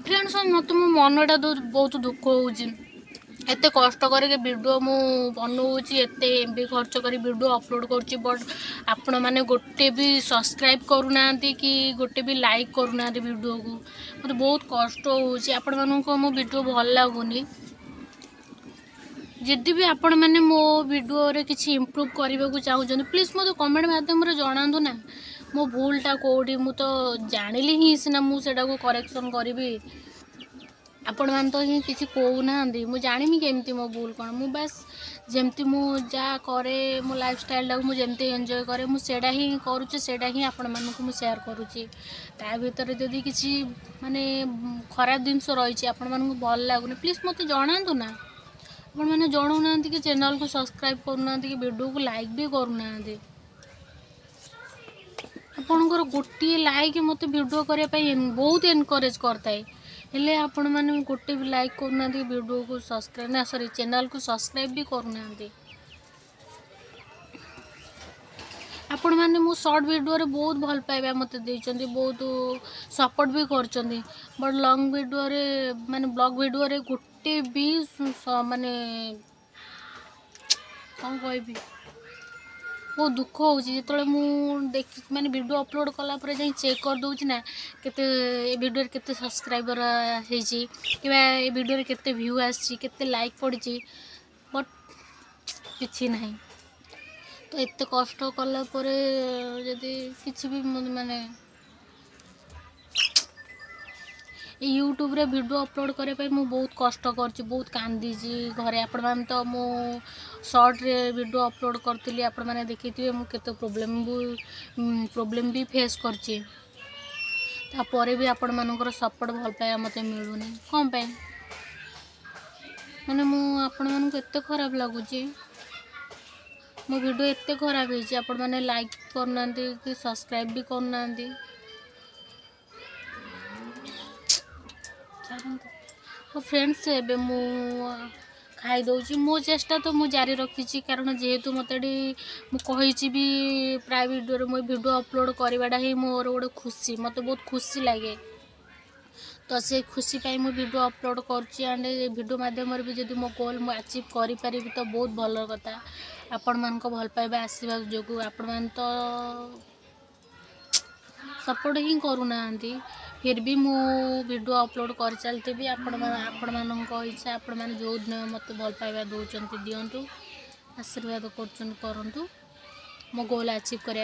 Friends, ମୋତେ ମୋ ମନଟା ବହୁତ ଦୁଃଖ ହେଉଛି। ଏତେ କଷ୍ଟ କରିକି ଭିଡ଼ିଓ ମୁଁ ବନଉଛି, ଏତେ MB ଖର୍ଚ୍ଚ କରି ଭିଡ଼ିଓ ଅପଲୋଡ଼ କରୁଛି, ବଟ୍ ଆପଣମାନେ ଗୋଟେ ବି ସବସ୍କ୍ରାଇବ୍ କରୁନାହାନ୍ତି କି ଗୋଟେ ବି ଲାଇକ୍ କରୁନାହାନ୍ତି ଭିଡ଼ିଓକୁ। ମୋତେ ବହୁତ କଷ୍ଟ ହେଉଛି। ଆପଣମାନଙ୍କୁ ମୋ ଭିଡ଼ିଓ ଭଲ ଲାଗୁନି? ଯଦି ବି ଆପଣମାନେ ମୋ ଭିଡ଼ିଓରେ କିଛି ଇମ୍ପ୍ରୁଭ୍ କରିବାକୁ ଚାହୁଁଛନ୍ତି, ପ୍ଲିଜ୍ ମୋତେ କମେଣ୍ଟ ମାଧ୍ୟମରେ ଜଣାନ୍ତୁ ନା, ମୋ ଭୁଲଟା କେଉଁଠି। ମୁଁ ତ ଜାଣିଲି ହିଁ ସିନା ମୁଁ ସେଇଟାକୁ କରେକ୍ସନ୍ କରିବି। ଆପଣମାନେ ତ ହିଁ କିଛି କହୁନାହାନ୍ତି, ମୁଁ ଜାଣିବି କେମିତି ମୋ ଭୁଲ କ'ଣ? ମୁଁ ବାସ୍ ଯେମିତି ମୁଁ ଯାହା କରେ, ମୋ ଲାଇଫଷ୍ଟାଇଲ୍ଟାକୁ ମୁଁ ଯେମିତି ଏନ୍ଜୟ କରେ, ମୁଁ ସେଇଟା ହିଁ କରୁଛି, ସେଇଟା ହିଁ ଆପଣମାନଙ୍କୁ ମୁଁ ସେୟାର କରୁଛି। ତା ଭିତରେ ଯଦି କିଛି ମାନେ ଖରାପ ଜିନିଷ ରହିଛି, ଆପଣମାନଙ୍କୁ ଭଲ ଲାଗୁନି, ପ୍ଲିଜ୍ ମୋତେ ଜଣାନ୍ତୁ ନା। ଆପଣମାନେ ଜଣାଉନାହାନ୍ତି କି ଚ୍ୟାନେଲ୍କୁ ସବସ୍କ୍ରାଇବ୍ କରୁନାହାନ୍ତି କି ଭିଡ଼ିଓକୁ ଲାଇକ୍ ବି କରୁନାହାନ୍ତି। ଆପଣଙ୍କର ଗୋଟିଏ ଲାଇକ୍ ମୋତେ ଭିଡ଼ିଓ କରିବା ପାଇଁ ବହୁତ ଏନକରେଜ୍ କରିଥାଏ। ହେଲେ ଆପଣମାନେ ଗୋଟେ ବି ଲାଇକ୍ କରୁନାହାନ୍ତି, ଭିଡ଼ିଓକୁ ସବସ୍କ୍ରାଇବ୍, ନା ସରି, ଚ୍ୟାନେଲ୍କୁ ସବସ୍କ୍ରାଇବ୍ ବି କରୁନାହାନ୍ତି। ଆପଣମାନେ ମୁଁ ସର୍ଟ ଭିଡ଼ିଓରେ ବହୁତ ଭଲ ପାଇବା ମୋତେ ଦେଇଛନ୍ତି, ବହୁତ ସପୋର୍ଟ ବି କରିଛନ୍ତି, ବଟ୍ ଲଙ୍ଗ୍ ଭିଡ଼ିଓରେ, ମାନେ ବ୍ଲଗ୍ ଭିଡ଼ିଓରେ ଗୋଟେ ବି ମାନେ କ'ଣ କହିବି, ବହୁତ ଦୁଃଖ ହେଉଛି। ଯେତେବେଳେ ମୁଁ ଦେଖି, ମାନେ ଭିଡ଼ିଓ ଅପଲୋଡ଼ କଲା ପରେ ଯାଇ ଚେକ୍ କରିଦେଉଛି ନା, କେତେ ଏ ଭିଡ଼ିଓରେ କେତେ ସବସ୍କ୍ରାଇବର ହେଇଛି କିମ୍ବା ଏ ଭିଡ଼ିଓରେ କେତେ ଭ୍ୟୁ ଆସିଛି, କେତେ ଲାଇକ୍ ପଡ଼ିଛି, ବଟ୍ କିଛି ନାହିଁ। ତ ଏତେ କଷ୍ଟ କଲା ପରେ ଯଦି କିଛି ବି, ମାନେ ଏଇ ୟୁଟ୍ୟୁବରେ ଭିଡ଼ିଓ ଅପଲୋଡ଼ କରିବା ପାଇଁ ମୁଁ ବହୁତ କଷ୍ଟ କରିଛି, ବହୁତ କାନ୍ଦିଛି ଘରେ। ଆପଣମାନେ ତ ମୁଁ ସର୍ଟରେ ଭିଡ଼ିଓ ଅପଲୋଡ଼ କରିଥିଲି, ଆପଣମାନେ ଦେଖିଥିବେ ମୁଁ କେତେ ପ୍ରୋବ୍ଲେମ୍ ବି ଫେସ୍ କରିଛି। ତାପରେ ବି ଆପଣମାନଙ୍କର ସପୋର୍ଟ, ଭଲ ପାଇବା ମୋତେ ମିଳୁନି, କ'ଣ ପାଇଁ? ମାନେ ମୁଁ ଆପଣମାନଙ୍କୁ ଏତେ ଖରାପ ଲାଗୁଛି, ମୋ ଭିଡ଼ିଓ ଏତେ ଖରାପ ହେଇଛି, ଆପଣମାନେ ଲାଇକ୍ କରୁନାହାନ୍ତି କି ସବସ୍କ୍ରାଇବ୍ ବି କରୁନାହାନ୍ତି। ଛାଡ଼ନ୍ତୁ। ହଉ ଫ୍ରେଣ୍ଡସ୍, ଏବେ ମୁଁ ଖାଇଦେଉଛି। ମୋ ଚେଷ୍ଟା ତ ମୁଁ ଜାରି ରଖିଛି, କାରଣ ଯେହେତୁ ମୋତେ ଏଠି ମୁଁ କହିଛି ବି ପ୍ରାୟ ଭିଡ଼ିଓରେ, ମୁଁ ଭିଡ଼ିଓ ଅପଲୋଡ଼ କରିବାଟା ହିଁ ମୋର ଗୋଟେ ଖୁସି, ମୋତେ ବହୁତ ଖୁସି ଲାଗେ। ତ ସେ ଖୁସି ପାଇଁ ମୁଁ ଭିଡ଼ିଓ ଅପଲୋଡ଼ କରୁଛି। ଆଣ୍ଡ ଏ ଭିଡ଼ିଓ ମାଧ୍ୟମରେ ବି ଯଦି ମୋ ଗୋଲ୍ ମୁଁ ଆଚିଭ୍ କରିପାରିବି ତ ବହୁତ ଭଲ କଥା, ଆପଣମାନଙ୍କ ଭଲ ପାଇବା ଆସିବା ଯୋଗୁଁ। ଆପଣମାନେ ତ ସପୋର୍ଟ ହିଁ କରୁନାହାନ୍ତି, ଫିର୍ ବି ମୁଁ ଭିଡ଼ିଓ ଅପଲୋଡ଼ କରିଚାଲିଥିବି। ଆପଣମାନଙ୍କ ଇଚ୍ଛା, ଆପଣମାନେ ଯେଉଁଦିନ ମୋତେ ଭଲ ପାଇବା ଦେଉଛନ୍ତି ଦିଅନ୍ତୁ, ଆଶୀର୍ବାଦ କରୁଛନ୍ତି କରନ୍ତୁ, ମୋ ଗୋଲ୍ ଆଚିଭ୍ କରିବା